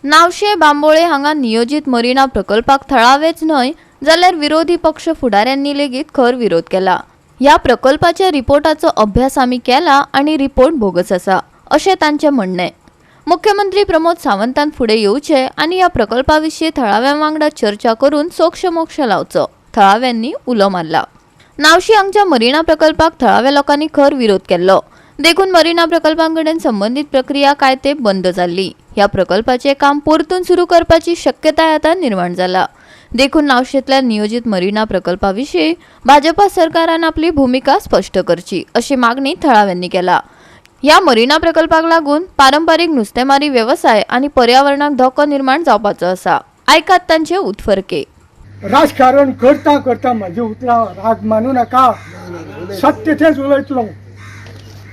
नावशे बांबोळे हांगा नियोजीत मरिना प्रकल्पाक थळावेच न्हय जाल्यार विरोधी पक्ष फुडाऱ्यांनी लेगीत खर विरोध केला. ह्या प्रकल्पाच्या रिपोर्टाचो अभ्यास आमी केला आनी रिपोर्ट बोगस आसा अशें तांचें म्हणणें. मुख्यमंत्री प्रमोद सावंतान फुडें येवचे आनी ह्या प्रकल्पा विशीं थळाव्यां वांगडा चर्चा करून सोक्षमोक्ष लावचो, थळाव्यांनी उलो मारला. नावशी हांगच्या मरिना प्रकल्पाक थळाव्या लोकांनी खर विरोध केल्लो. देखून मरिना प्रकल्पां कडेन संबंदीत प्रक्रिया कांय तेंप बंद जाल्ली. ह्या प्रकल्पाचें काम परतून सुरू करपाची शक्यताय आतां निर्माण जाला. देखून नावशेंतल्या नियोजीत मरिना प्रकल्पा विशीं भाजपा सरकारान आपली भुमिका स्पश्ट करची अशी मागणी थळाव्यांनी केला. ह्या मरिना प्रकल्पाक लागून पारंपारीक नुस्तेमारी वेवसाय आनी पर्यावरणाक धोको निर्माण जावपाचो आसा. आयकात तांचे उत्फर्के. राजकारण करता करता म्हजी उतरां राग मानू नाका. सत्य तेच उलयतलो.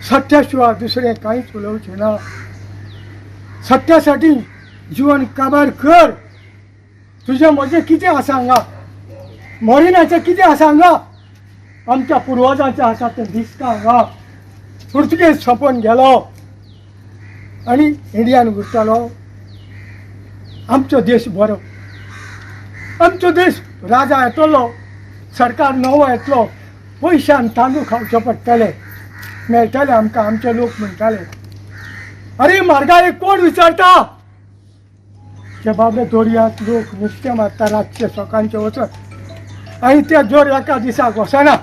सत्या शिवाय दुसरें कांयच उलोवचें ना. सत्यासाठी जीवन काबार कर. तुजें म्हजें कितें आसा हांगा? मरिनाचें कितें आसा हांगा? आमच्या पुर्वजांचें आसा तें दिसता हांगा. पुर्तुगेज सोंपोवन गेलो आनी इंडियान उरतलो. आमचो देश बरो, आमचो देश. राजा येतलो, सरकार नवो येतलो, पयशान तांदूळ खावचे पडटले, मेळटले आमकां. आमचे लोक म्हणटाले, अरे म्हारगाय कोण विचारता? ते बाबडे दर्यांत लोक नुस्तें मारता रातचे सकाळचे वचत आनी ते जर एका दिसाक वचना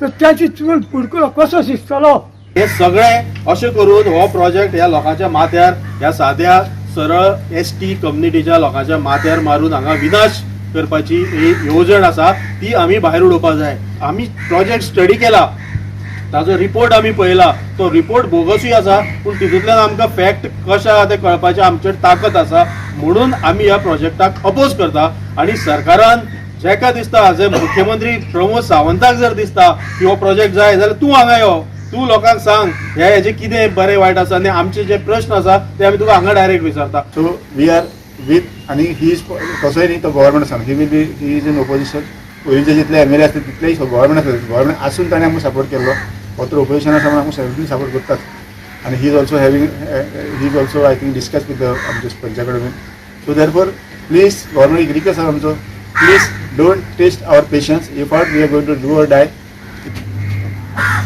तर त्याची चूल पुडकुलो कसो शिजतलो? हे सगळे अशें करून हो प्रोजेक्ट ह्या लोकांच्या माथ्यार, ह्या साद्या सरळ एसटी कम्युनिटीच्या लोकांच्या माथ्यार मारून हांगा विनाश करपाची ही येवजण आसा, ती आमी भायर उडोवपाक जाय. आमी प्रोजेक्ट स्टडी केला, ताजो रिपोर्ट आमी पळयला. तो रिपोर्ट बोगसूय आसा, पूण तितूंतल्यान आमकां फॅक्ट कशें आहा तें कळपाचें आमचेर ताकद आसा, म्हणून आमी ह्या प्रोजेक्टाक अपोज करता. आनी सरकारान जेका दिसता, जे मुख्यमंत्री प्रमोद सावंताक जर दिसता की हो प्रोजेक्ट जाय जाल्यार तूं हांगा यो, तूं लोकांक सांग हे हेजे कितें बरें वायट आसा आनी आमचे जे प्रश्न आसा ते आमी तुका हांगा डायरेक्ट विचारता. सो we are with आनी he is तसोय न्ही, तो गव्हर्मेंट आसा, he will be he is in opposition. पयलींचे जितले एमएलए आसले तितलेय गव्हर्मेंट आसले. गव्हर्मेंट आसून ताणें आमकां सपोर्ट केल्लो. हो तर ओपोजिशन आसा म्हणून आमकां सगळीं सपोर्ट करतात. आनी he is also, I think, discuss with the आमच्या पंचा कडेन. सो देअरफॉर प्लीज, गव्हर्मेंट एक रिक्वेस्ट आसा आमचो, please don't test our patience. If not, we are going to do or die.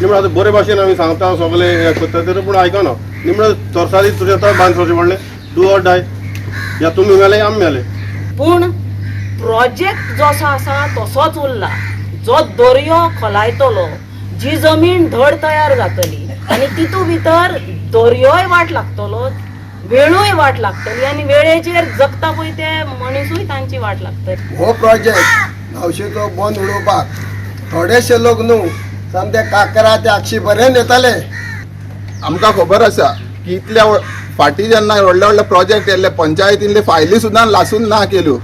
निमणो आतां बरे भाशेन आमी सांगता, सगळे हें करता तरी पूण आयकना. निमणो तरसादी तुजें आतां बांद सोडचें पडलें. Do or die, या तुमी मेले, आमी मेले. पूण प्रोजेक्ट जसो आसा तसोच उरला. जो दर्यो खोलायतलो, जी जमीन धड तयार जातली आनी तितू भितर दर्योय वाट लागतलो, वेळूय वाट लागतली आनी वेळेचेर जगता पळय ते मनिसूय तांची वाट लागतली. हो प्रोजेक्ट नावशेचो बंद उडोवपाक थोडेशे लोक न्हू, सामके काकरा ते आक्षी पर्यंत येताले. आमकां खबर आसा की इतल्या फाटीं जेन्ना व्हडले व्हडले प्रोजेक्ट येयल्ले, पंचायतींतले फायली सुद्दां लासून ना केल्यो.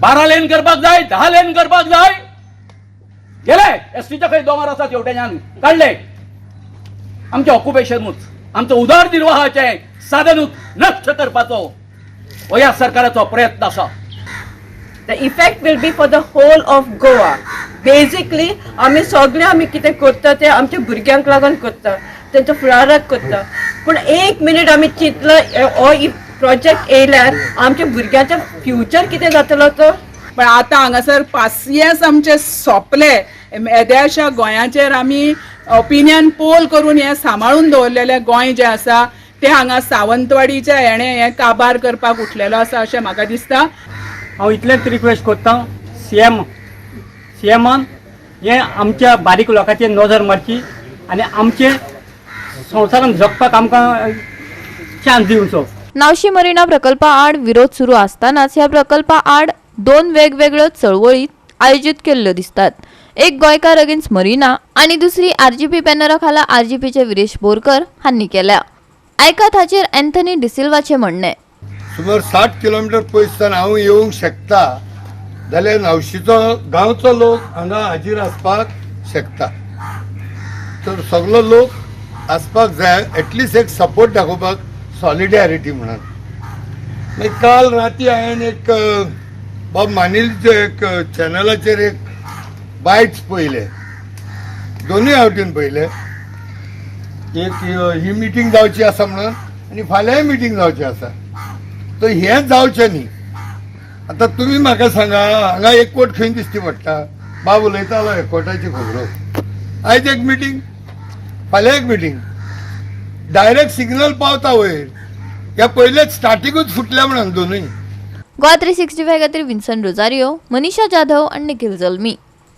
12 लेन करपाक जाय, 10 लेन करपाक जाय. गेले एसटीच्या खंय दोंगर आसा तेवटेच्यान काडले. आमचें ऑक्युपेशनूच, आमचो उदरनिर्वाहाचें साधनूच नश्ट करपाचो हो ह्या सरकाराचो प्रयत्न आसा. The effect will be for the whole of Goa. Basically, आमी सगळे आमी कितें करता ते आमच्या भुरग्यांक लागून करता, तेंच्या फुडाराक करता. पूण एक मिनीट आमी चिंतला, हो प्रोजेक्ट येयल्यार आमच्या भुरग्यांचें फ्युचर कितें जातलो तो? पण आतां हांगासर पासियेंस आमचे सोंपले. येद्याशा गोंयाचेर आमी ओपिनियन पोल करून हें सांबाळून दवरलेलें गोंय जें आसा तें हांगा सावंतवाडीच्या हेणें हें काबार करपाक उठलेलो आसा अशें म्हाका दिसता. हांव इतलेंच रिक्वेस्ट करता, सीएमान हें आमच्या बारीक लोकांचेर नजर मारची आनी आमचे संवसारान जगपाक आमकां चान्स दिवचो. नावशी मरिना प्रकल्पा आड विरोध सुरू आसतनाच ह्या प्रकल्पा आड दोन वेगवेगळ्यो चळवळी आयोजीत केल्ल्यो दिसतात. एक गोंयकार अगेन्स्ट मरिना आनी दुसरी आरजीपी बॅनरा खाला आरजीपीचे विरेश बोरकर हांणी केल्या. आयकात हाचेर अँथनी डिसिल्वाचे म्हणणें. सुमार 60 किलोमिटर पयसच्यान हांव येवंक शकता जाल्यार नावशीचो गांवचो लोक हांगा हाजीर आसपाक शकता. तर सगलो लोक आसपाक जाय, एटलिस्ट एक सपोर्ट दाखोवपाक, सॉलिडॅरिटी म्हणून. मागीर काल राती हांवें एक बाब मानिलचे एक चॅनलाचेर एक बायट्स पळयले, दोनूय आवटीन पळयले. एक ही मिटींग जावची आसा म्हणून आनी फाल्यांय मिटींग जावची आसा. तर हें जावचें न्ही. आतां तुमी म्हाका सांगा, हांगा एकवट खंय दिश्टी पडटा? बाब उलयतालो एकवटाची खबरो. आयज एक मिटींग, फाल्यां एक मिटींग, डायरेक्ट सिग्नल पावता वयर. ह्या पयलेच स्टार्टिंगूच फुटल्या म्हणून दोनूय. गोवा 365 खातीर विन्सन रोजारियो, मनीषा जाधव आनी निखिल जल्मी.